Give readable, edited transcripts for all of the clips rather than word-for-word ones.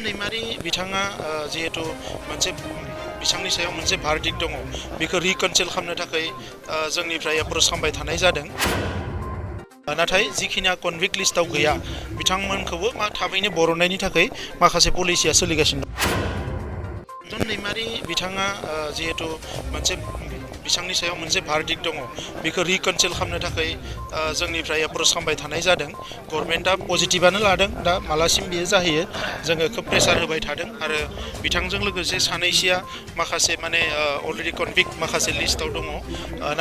दैमारि बिथाङा जिहेतु मोनसे बिथांनि सायाव मोनसे भार्डिक्ट दङ बेखौ रिकनसिल खालामनो थाखाय जोंनिफ्राय एप्रोच खालामबाय थानाय जादों नाथाय जिखिनिया कनभिक्ट लिस्टआव गैया बिथांमोनखौबो थाबैनो बरननायनि थाखाय माखासे पलिसिया सोलिगासिनो दं दैमारि बिथाङा जिहेतु मोनसे बिथांनि सायाव मोनसे भार्डिक्ट दङ बेखौ रिकनसिल खालामनो थाखाय जोंनिफ्राय एप्रोच खालामबाय थानाय जादों गभर्नमेन्टआ पजिटिभानो लादों दा मालासिम बियो जाहैयो जोङो खोब प्रेसार होबाय थादों आरो बिथांजों लोगोसे सानैसोआ माखासे माने अलरेडि कनभिक्ट माखासे लिस्टआव दङ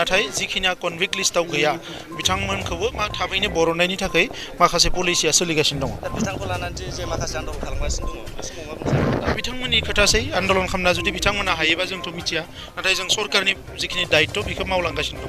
नाथाय जिखिनिया कनभिक्ट लिस्टआव गैया बिथांमोनखौबो थाबैनो बरननायनि थाखाय माखासे पलिसिया सोलिगासिनो दङ बिथांखौ लानानै जे माखासे आन्दलन खालामगासिनो दङ बे समाव मा बुंनो बिथांमोननि खोथासै आन्दलन खालामना जुदि बिथांमोना हायोबा जोंथ' मिथिया नाथाय जों सरकारनि जिखिनि दायित्व बेखौ मावलांगासिनो दं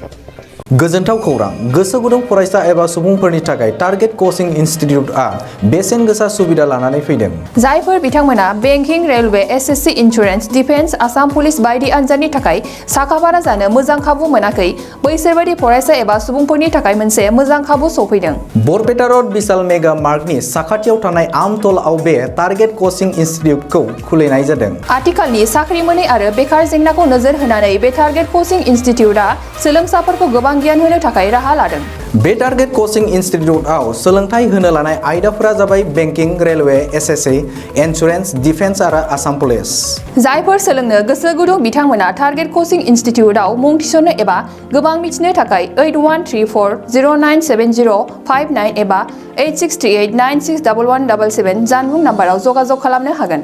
गोजोनथाव खौरां गोसो गुदुं फरायसा एबा सुबुंफोरनि थाखाय टारगेट कचिं इनस्टिट्यूटआ बेसेन गोसा सुबिदा लानानै फैदों जायफोर बिथांमोना banking railway SSC insurance defence Assam police बायदि आनजादनि थाखाय साखाफारा जानो मोजां खाबु मोनाखै बैसोरबायदि फरायसा एबा सुबुंफोरनि थाखाय मोनसे मोजां खाबु सफैदों बरपेटा रोड विशाल मेगा मार्टनि साखाथियाव थानाय आमतलाव बे टारगेट कचिं इनस्टिट्यूटखौ खुलिनाय जादों आथिखालनि साख्रि मोनै आरो बेकार जेंनाखौ नोजोर होनानै बे टारगेट कचिं इनस्टिट्यूटआ सोलोंसाफोरखौ गोबां गियान होनो थाखाय राहा लादों बे टारगेट कचिं इनस्टिट्यूटआव सोलोंथाइ होनो लानाय आयदाफोरा जाबाय banking railway SSC insurance defence आरो आसाम पुलिस जायफोर सोलोंनो गोसो गुदुं बिथांमोना टारगेट कचिं इनस्टिट्यूटआव मुं थिसननो एबा गोबां मिथिनो थाखाय 8134097059 एबा 8638961177 जानबुं नाम्बाराव जगाजग खालामनो हागोन।